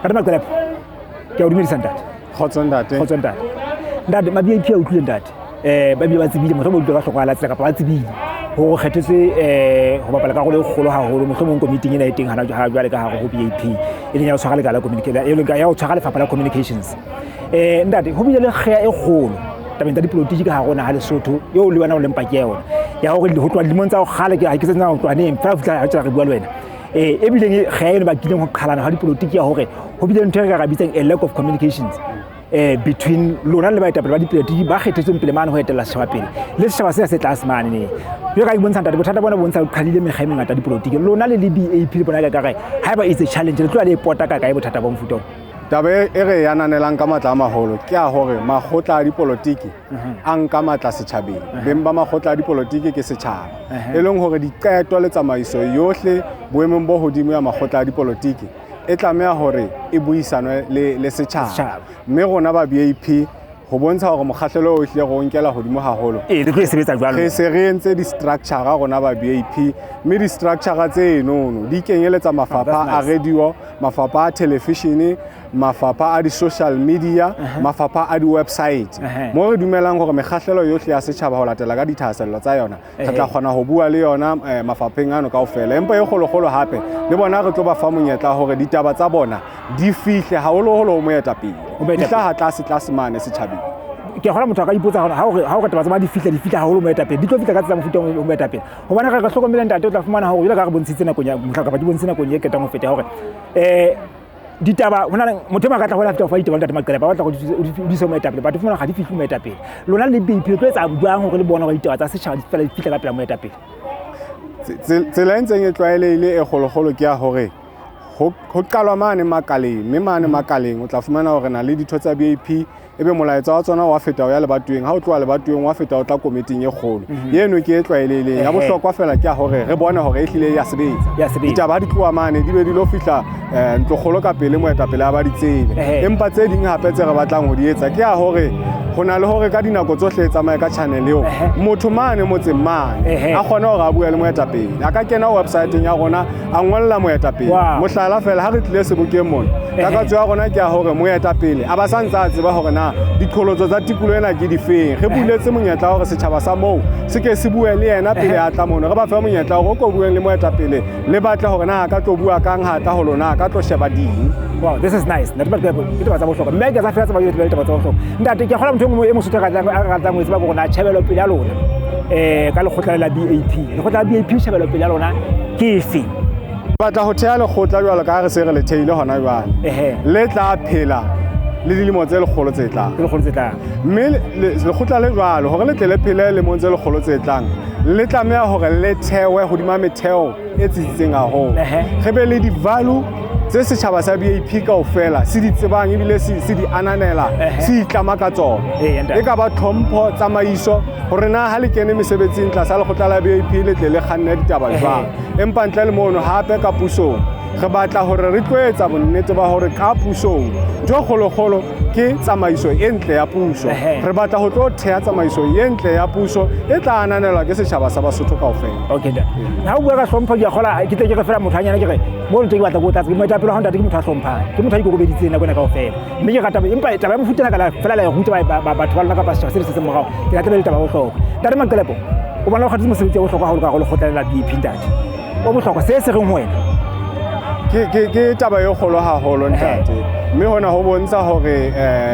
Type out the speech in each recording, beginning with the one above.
Ntate Maqelepo, ke a o dumedisa, ntate. Kgotso, ntate. Kgotso, ntate. Ntate, ma-BAP a utlwile, ntate, ba bile ba tsebile, mohlomong ba utlwe ka hloko la tsela kapa ba tsebile gore kgethetswe ho bapala karolo e kgolo haholo mohlomong komiting ena e teng hana ha jwale ka hare ho BAP, e leng ya ho tshwara lekala la e leng ya ho tshwara lefapha la communications. Ntate, ho bile le kgea e kgolo tabeng tsa dipolotiki ka hare ho naha Lesotho eo le wena o leng paki ya yona, ya hore ho tloha dilemong tsa ho kgale, ke ha ke se ho tloha neng fela ho fihla ha tsela re bua le wena, e bileng kgea eno bakileng ho qhalana ha dipolotiki, ya hore ho bile ntho e re ka ra bitsang a lack of communications between lona le baetapele ba dipolotiki ba kgethetsweng pele mane ho etella setjhaba pele le setjhaba sena se tlase mane. Ne jalo ka ke bontsha, ntate, bothata bona bontsha qhalile mekga e mengata ya dipolotiki. Lona le BAP le bona ka kare haeba it's a challenge, le tloha le e pota ka kae bothata ba mofuta o? Taba e re e ananelang ka matla a maholo ke a hore makgotla a dipolotiki a nka matla setjhabeng. Beng ba makgotla a dipolotiki ke setjhaba, e leng hore diqeto le tsamaiso yohle boemong bo hodimo ya makgotla a dipolotiki e tlameha hore e buisanwe le setjhaba. Setjhaba. Mme rona ba BAP, ho bontsha hore mokgahlelo o hlile re o nkela hodimo haholo, Ee, le tlo e sebetsa jwalo. Re se re entse di-structure rona ba BAP, mme di-structure tsenono di kenyeletsa mafapha That's a nice. radio, mafapha a television, mafapha a di-social media, mafapha a di-website, mo re dumelang hore mekgahlelo yohle ya setjhaba ho latela ka dithahasello tsa yona re tla kgona ho bua le yona mafapheng ano kaofela. Empa e kgolokgolo hape le bona re tlo ba fa monyetla hore ditaba tsa bona di fihle haholoholo ho moetapele. Ho moetapele. Di hlaha tlase tlase mane setjhabeng. Ke kgona motho a ka ipotsa hore ha o re taba tsa bona di fihla haholo moetapele, di tlo fihla ka tsela mofuta o moetapele, hobane re hlokomele, ntate, o tla fumana hore jwalo ka re bontshitse nakong ya mohla kapa ke bontshitse nakong e qetang ho feta hore ditaba ho na le motho e mong a ka tla ho fihla ho fa ditaba, ntate Maqelepo, ba batla hore o di ise moetapele, batho fumana ga di fihle moetapele. Lona le BAP le tlo etsa jwang hore le bone hore ditaba tsa setjhaba di fela di fihla ka pela moetapele? Tsela e ntseng e tlwaelehile e kgolokgolo ke ya hore ho qalwa mane makaleng, mme mane makaleng o tla fumana hore na le ditho tsa BAP, ebe molaetsa wa tsona wa feta o ya lebatoweng, ha o tloha lebatoweng wa feta o tla komiting e kgolo. Eno ke e tlwaelehileng ya bohlokwa fela, ke ya hore re bone hore e hlile ya sebetsa. Ya sebetsa. Ditaba ha di tloha mane di be di lo fihla ntlokgolo ka pele, moetapele a ba di tsebe. Empa tse ding hape tse re batlang ho di etsa ke ya hore ho na le hore ka dinako tsohle e tsamaye ka channel eo, motho mane motseng mane a kgone hore a bue le moetapele, a ka kena websiteng ya rona a ngolla moetapele. Mohlala fela, ha re tlile sebokeng mona, takatso ya rona ke ya hore moetapele a ba sa ntse a tseba hore na diqholotso tsa tikoloho ena ke difeng. Re buletse monyetla wa hore setjhaba sa moo se ke se bue le yena pele a tla mono. Re ba fe monyetla hore o ko bueng le moetapele, le batle hore na a ka tlo bua kang ha a tla ho lona, a ka tlo sheba ding. Wow, this is nice. Ntate Maqelepo, ke taba tsa bohlokwa. Mme ke tsa fela tsa ba taba tsa bohlokwa. Ntate, ke kgola motho e mongwe e mosotho a ratang ho e tseba ke hore na tjhebelo pele ya lona ka lekgotla la BAP. Lekgotla la BAP, tjhebelo pele ya lona ke efe? Batla ho theha lekgotla jwalo ka ha re se re le theile hona jwale, le tla phela le dilemo tse lekgolo tse tlang. Ke lekgolo tse tlang. Mme lekgotla le jwalo, hore le tle le phele lemong tse lekgolo tse tlang, le tlameha hore le thewe hodima metheo e tsitsitseng haholo, re be le di-value tse setjhaba sa BAP kaofela se di tsebang ebile se di ananela, se itlama ka tsona. Ntate. E ka ba tlhompho, tsamaiso, hore na ha le kene mesebetsing tlasa lekgotla la BAP le tle le kganne ditaba jwang. Empa ntle le mono hape ka pusong re batla hore re tlo etsa bonnete ba hore ka pusong ntho e kgolokgolo ke tsamaiso e ntle ya puso. Re batla ho tlo theha tsamaiso e ntle ya puso e tla ananelwa ke setjhaba sa Basotho kaofela. Okay, ntate. Ha o bua ka hlompho, ke a kgola ke tle ke re fela motho hanyane ke re mo ntse ke batla ko tlatse ke moetapele wa hao, ntate, ke motho a hlomphang, ke motho a ikokobeditseng nako ena kaofela. Mme ke rata empa taba ya mofuta ena ka la fela la e ruta batho ba lona kapa setjhaba se le setseng morao. Ke rata be le taba ya bohlokwa. Ntate Maqelepo, o bona o kgathetse mosebetsi wa bohlokwa haholo ka hare ho lekgotla la BAP, ntate. O bohlokwa se se reng ho wena? Ke taba e kgolo haholo, ntate, mme hona ho bontsha hore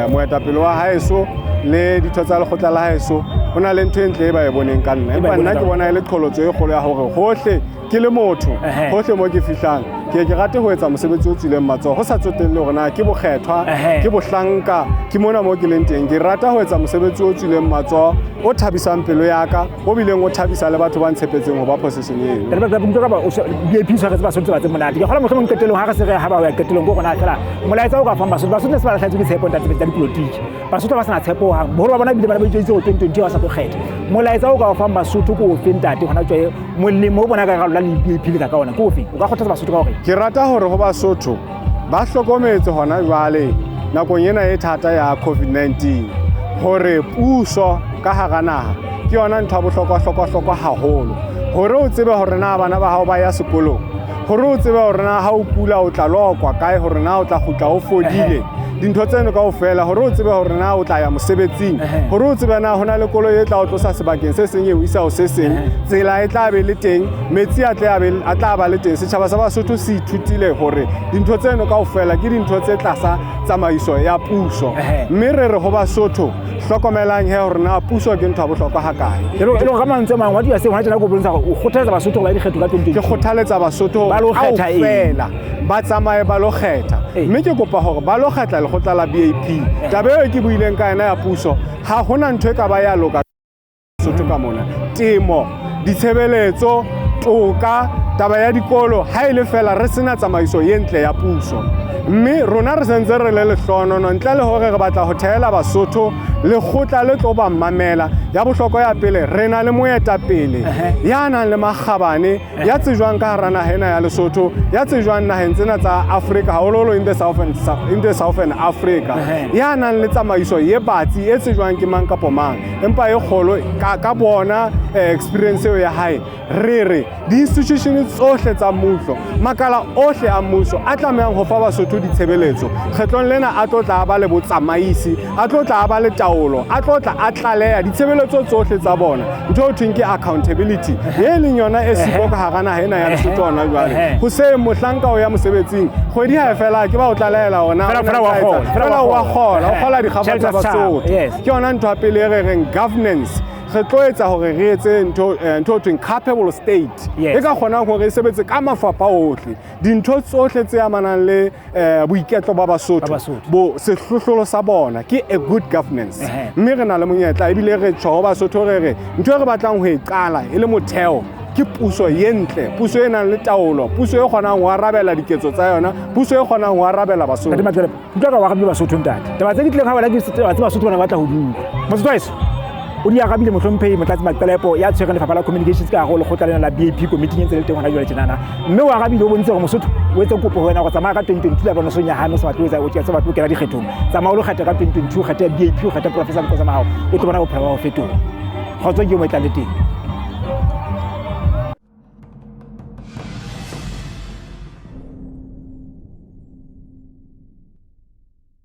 moetapele wa haeso le ditho tsa lekgotla la haeso ho na le ntho e ntle e ba e boneng ka nna. E ba e Empa nna boneng ke ka bona e le qholotso e kgolo ya hore hohle ke le motho, hohle mo ke fihlang ke ke rate ho etsa mosebetsi o tswileng matsoho, ho sa tsotelle hore na ke bokgethwa, ke bohlanka, ke mona mo ke leng teng. Ke rata ho etsa mosebetsi o tswileng matsoho, o thabisang pelo ya ka, o bileng o thabisa le batho ba ntshepetseng ho ba position eno. Ntate Maqelepo, utlwa kapa BAP tshwaretse Basotho taba tse monate. Ke kgola mohlomong qetelong ha re se re ha ba ya qetelong ke rona fela molaetsa o ka fang Basotho. Basotho ne se ba lahlehetswe ke tshepo, ntate, tsa dipolotiki. Basotho ba sena tshepo hohang. Boholo ba bona ebile ba ne ba itjweditse hore 2020 ba sa tlo kgetha. Molaetsa o ka o fang Basotho ke ofe, ntate, hona jwale molemo o bona ka lona le BAP le tla ka ona ke ofe? O ka kgothatsa Basotho ka hore Ke rata hore ho Basotho ba hlokometse hona jwale nakong ena e thata ya COVID-19 hore puso ka hara naha ke yona ntho ya bohlokwa-hlokwa-hlokwa haholo, hore o tsebe hore na bana ba hao ba ya sekolong. Hore o tsebe hore na ha o kula o tla lokwa kae, hore na o tla kgutla o fodile. Dintho tseno kaofela, hore o tsebe hore na o tla ya mosebetsing, hore o tsebe na ho na le koloi e tla o tlosa sebakeng se seng e o isa ho se seng, tsela e tla be le teng, metsi a tla ba le teng. Setjhaba sa Basotho se ithutile hore dintho tseno kaofela ke dintho tse tlasa tsamaiso ya puso. Mme re re ho Basotho, hlokomelang he hore na puso ke ntho ya bohlokwa hakae. E le ka mantswe a mang, wa seng hona tjena ko bontsha hore o kgothaletsa Basotho hore ba dikgetho ka 2022. Ke kgothaletsa Basotho ba lo kgetha eng? Ba tsamaye ba lo kgetha. Mme ke kopa hore ba lo kgetha lekgotla la BAP. Taba eo ke buileng ka yena ya puso, ha hona ntho e ka ba ya loka Sotho ka mona. Temo, ditshebeletso, toka, taba ya dikolo, ha e le fela re sena tsamaiso e ntle ya puso. Mme rona re sentse re le lehlohonono, ntle le hore re batla ho thehela Basotho lekgotla le tlo ba mamela. Ya bohlokwa ya pele, re na le moetapele ya nang le makgabane, ya tsejwang ka hara naha ena ya Lesotho, ya tsejwang naheng tsena tsa Afrika, haholoholo in the Southern Africa, ya nang le tsamaiso ye batsi e tsejwang ke mang kapo mang. Empa e kgolo ka bona experience eo ya hae, re re di-institution tsohle tsa mmuso, makala ohle a mmuso a tlamehang ho fa Basotho ditshebeletso, kgetlong lena a tlo tla ba le botsamaisi, a tlo tla ba le taolo, a tlo tla a tlaleha ditshebeletso tsohle tsa bona. Ntho eo thweng ke accountability, e leng yona e siko ka hara naha ena ya Lesotho hona jwale. Hoseng mohlanka o ya mosebetsing, kgwedi ha e fela ke ba o tlalehela ona, fela wa kgola, o kgola dikgafa tsa Basotho. Ke yona ntho ya pele e re reng governance. Re tlo etsa hore re etse ntho eo thweng capable state, e ka kgonang hore e sebetse ka mafapha ohle. Dintho tsohle tse amanang le boiketlo ba Basotho, bo sehlohlolo sa bona ke a good governance. Mme re na le monyetla, ebile re tjho ho Basotho re re ntho e re batlang ho e qala e le motheo ke puso ye ntle, puso e nang le taolo, puso e kgonang ho arabela diketso tsa yona, puso e kgonang ho arabela Basotho. Utlwa ka wa arabile Basotho ntate. Taba tse di tlileng ha wena ke taba tse Basotho bana ba batla ho di utlwa. Mosotho wa heso, o di arabile mohlomphehi Motlatsi Maqelepo ya tshwereng lefapha la communications ka hare ho lekgotla lena la BAP committee e ntse le teng hona jwale tjenana. Mme o arabile, o bontshitse hore Mosotho o etse kopo ho wena hore tsamaya ka 2022 la bona so nyahame, o sa batle ho etsa, o sa batle ho kena dikgethong. Tsamaya o lo kgetha ka 2022, o kgethe BAP, o kgethe Professor Nkosa Mahao, o tlo bona bophelo ba ho fetoha. Kgotso ke eo mo e tlang le teng.